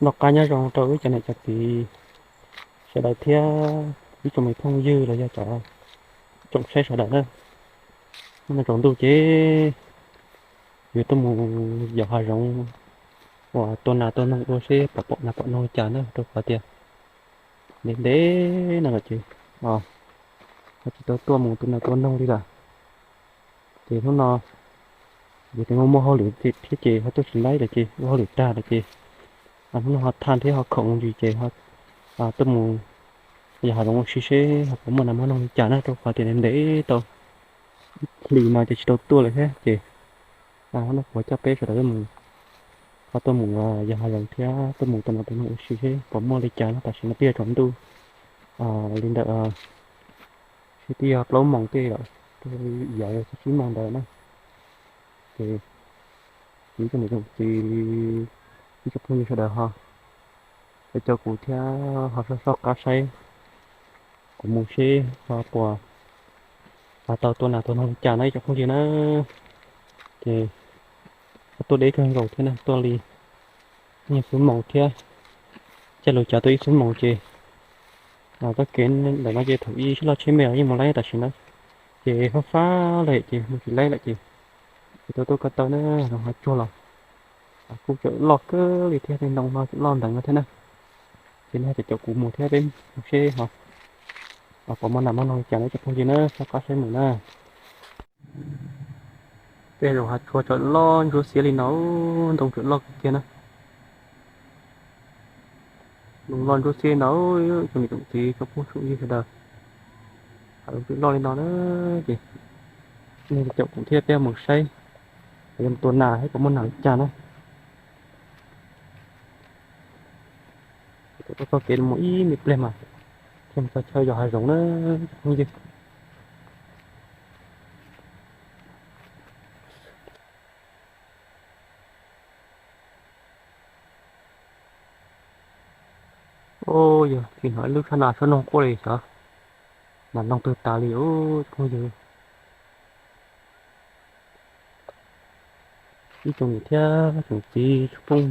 Noj qab nyob zoo rau ib cov niam cov txiv sawv daws thiab ib tsoom me phooj ywg los yog cov tsoom saib sawv daws na. Hnub no tsaus ntuj ces yuav tuaj mus yos hav zoov uas tua nas tua noog ua seb pom pom nas pom noog li cas na, rau qhov tias ntev ntev no lawm ces ho tsis tau tuaj mus tua nas tua noog li lawm. Ces hnub no yus tias muaj muaj hauj lwm thiab ces ho tuaj tsis laib lawm ces ua hauj lwm tag lawm ces hnub no ho thaj thiab ho khoom ntsis ces tuaj mus yos hav zoov ua si seb ho puas muaj nas muaj noog li cas na, rau qhov tias ntev tau ib hlis no ces tsis tau tuaj lawm thiab ces hnub no kuv coj peb sawv daws ho tuaj mus yos hav zoov thiab tuaj mus tua nas tua noog ua si seb puas muaj li cas na. Tam sim no twb yog tsaus ntuj li ntawm sib twb yog plaub moos tej lawm, yog yog tsib moos ntawd na. Ces ib tsoom niam tsoom txiv, ib tsoom phooj ywg sawv daws ho caum kuv thiab ho soj soj qab saib kuv mus seb ho puas tau tua nas tua noog li cas na ib tsoom phooj ywg na. Ces tuaj deb kawg nkaus thiab na, tuaj li ib xuab moos thiab, caij lus cav tuaj ib xuab moos ces txoj kev ntawm no ces thaum ub sib loj tsheb me los yeej mus laib tam sim no ces fab fab lawm ces mus tsis laib lawm ces tsis tau tuaj ko taw na. Zoov hav tsuag los kuj tseem loj kawg li thiab, tej ntoo no tseem loj nteev no thiab na. Ces nej ho caum kuv mus thiab peb mus seb ho puas muaj nas muaj noog li cas na ib tsoom phooj ywg na, soj qab saib mus na. Tej zoov hav tsuag tseem loj ntsuab xiab li no, ntoo tseem loj kawg kiag na. Ntoo loj ntsuab xiab li no, tsoom niam tsoom txiv tsoom phooj tsoom ywg sawv daws, hav zoov tseem loj li no na. Ces nej caum kuv thiab peb mus saib yuav mus tua nas thiab puas muaj nas li cas na. Txoj kev mus ib me pliag mas thiaj mus txog chaw yos hav zoov na phooj ywg. Yog tsis hnov ib lub sab nas sab noog quaj li xyov, nas noog twg tas li os phooj ywg. Ib tsoom niam thiab tsoom txiv, tsoom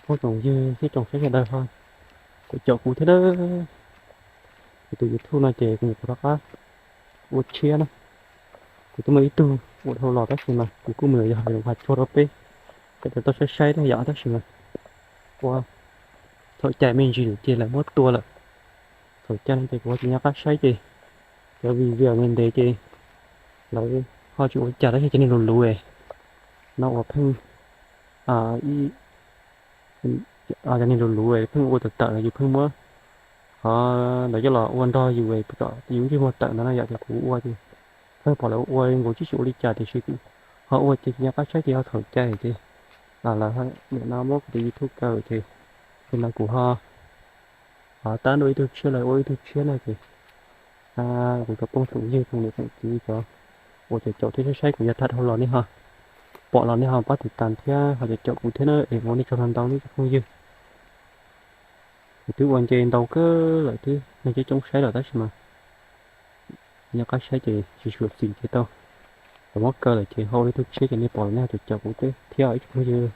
phooj tsoom ywg thiab tsoom saib sawv daws ho kuj caum kuv thiab na. Kuv tus YouTube no ces kuv nyuam qhuav rov qab ua tshiab na. Kuv twb muaj ib tug ua dhau los tab sis mas kuv kuj mus yos hav zoov hav tsuag rau peb sawv daws tau saib saib thiab yom, tab sis mas ua thaum cai me ntsis lawm ces lawv muab tua lawm. Thaum cai no ces kuv ho tsis nco qab saib ces cov video ntev ntev ces lawv ho tsis ua li cas tab sis cov neeg luv luv no uas pheej ib cov neeg luv luv pheej ua tawm tawm no yus pheej muab qhov ntawd coj los ua nrog yus, yus ntsej muag tawm ntawd no yom, ces kuv ua ces pheej pom lawv ua nkaus tsis tsis ua li cas tiam sis kuv ho ua ces tsis nco qab saib ces ho thaum cai ces lawv nim no muab kuv tus YouTube kaw ces nim no kuv ho tab dua ib tug tshiab los ua ib tug tshiab no ces kuv cov phooj tsoom ywg tsoom niam tsoom txiv cov uas caum caum thiab saib saib kuv yog tham dhau los nej ho pom los nej ho pab tiv tas thiab ho caum caum kuv thiab na es ua nej tsaug ntau ntau nej cov phooj ywg. Kuv twb ua nce ntau kawg lawm twb neeg coob coob saib lawm tab sis mas nco qab saib ces tsis suam xim ces tau, tau muab kaw lawm ces ho ua ib tug tshiab ces nej pom los nej ho caum caum kuv thiab ib tsoom phooj ywg.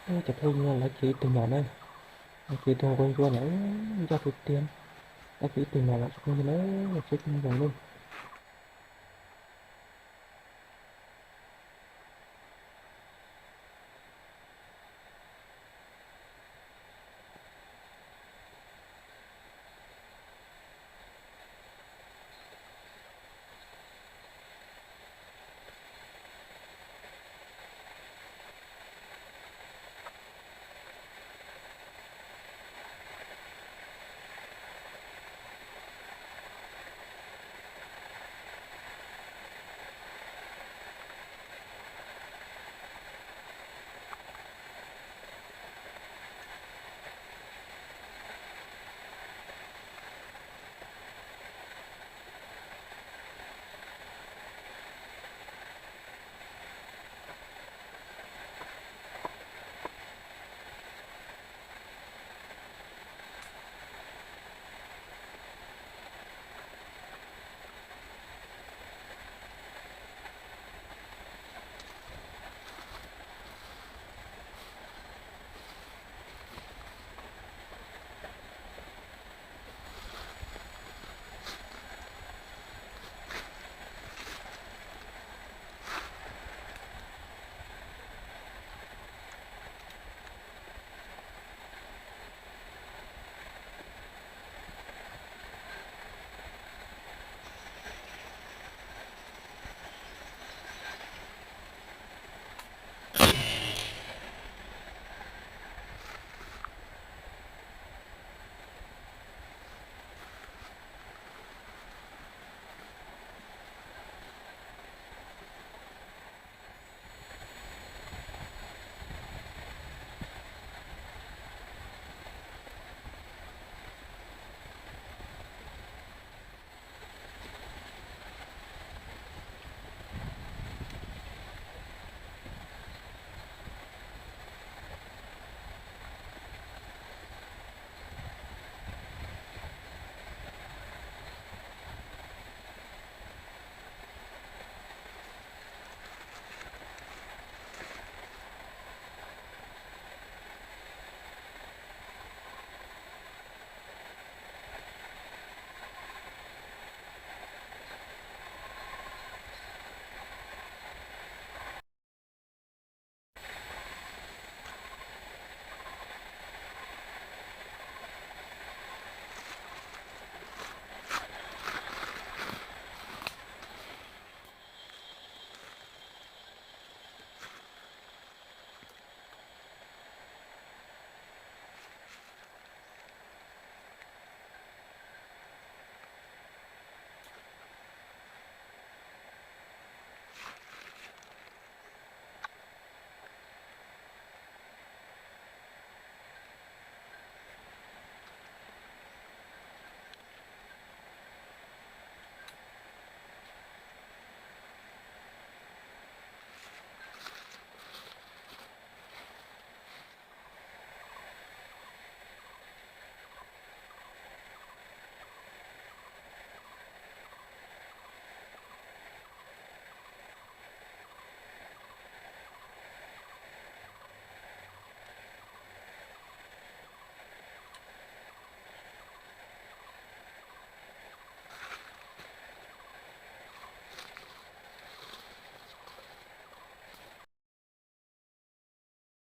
Cov phooj ywg, lawv kiag ib tug mos na, lawv kiag ib tug nquag ntsuab na, ncaj tiag tiag. Lawv kiag ib tug mos lawm cov phooj ywg na, tsheb phooj ywg na.